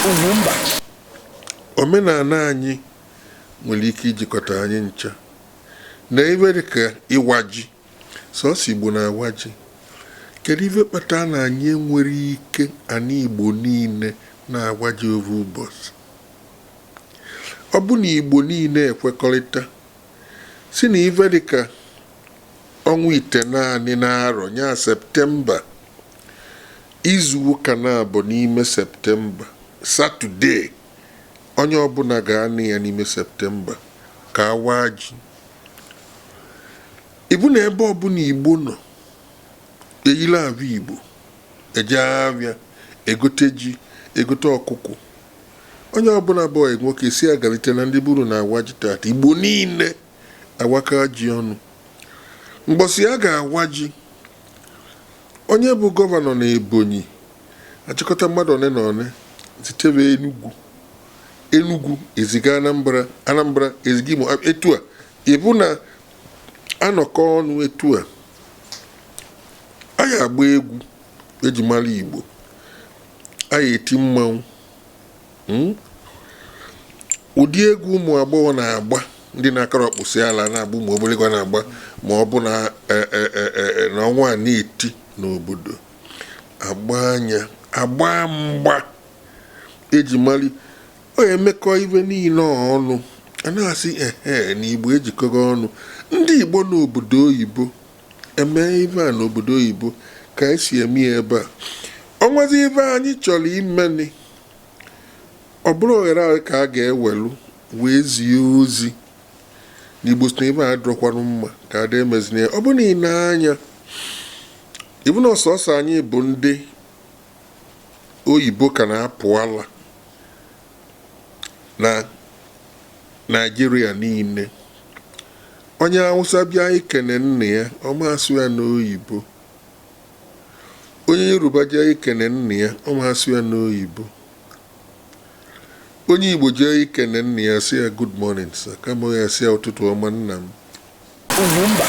Ugwumba. Omenala anyị nwere ike ijikọta anyị ncha na ife dịka ịwa ji. Sọsọ Igbo na-awa ji. Kedu ife kpatara na anyị enwere ike ana Igbo niile na-awa ji ovu ụbọchị? Ọ bụ na Igbo niile ekwekọrịta si na ife dịka ọnwa 9 n'arọ nya Septemba, izu ụka naabọ n'ime Septemba, Satọde, onye ọbụla ga-anọ ya n'ime Septemba ka a waa ji. Ịbụ na ebe ọbụla Igbo nọ eyila avụ Igbo eje avịa egote ji, egote ọkụkọ. Onye ọbụla bụ ọyị nwoke si agalite na ndị buru na-awa ji tata. Igbo niile awaka ji ọnụ. Mbọsị a ga-awa ji, onye bụ gọvanọ na Ebonyi achịkọta mmadụ one na one zitebe Enugu, Enugu eziga Anambra, Anambra eziga Imo. Etu a ịbụ na anọkọ ọnụ etu a, anyị agba egwu eji mara Igbo, anyị eti mmanwụ, Ụdị egwu ụmụ agbọghọ na-agba, ndị na-akọrọ ọkpụsị ala na-agba, ụmụ obere na-agba, ma ọ bụ na na ọnwa a na-eti n'obodo, agba anya agba mgba eji mali ọ emekọ ife niile ọnụ. A na-asị ehe na Igbo ejikọrọ ọnụ. Ndị Igbo n'obodo oyibo eme ife a n'obodo oyibo ka esi eme ya ebe a. Ọnwazi ife anyị chọrọ imeni, ọ bụrụ ohere ahụ ka a ga-ewelu wee zie ozi na Igbo si na ife a adọrọkwanụ mma ka ada emezina ya. Ọ bụ na ị na-anya ịbụ na ọsọsọ anyị bụ ndị oyibo ka na-apụ ala na Naịjirịa niile. Onye Awụsa bịa ikene nna ya, ọ ma asụ ya n'oyibo. Onye Yoruba jee ikene nna ya, ọ ma asụ ya n'oyibo. Onye Igbo jee ikene nna ya, sị ya good morning sir, kama ya sị ya ụtụtụ ọma nna m. Ugwumba.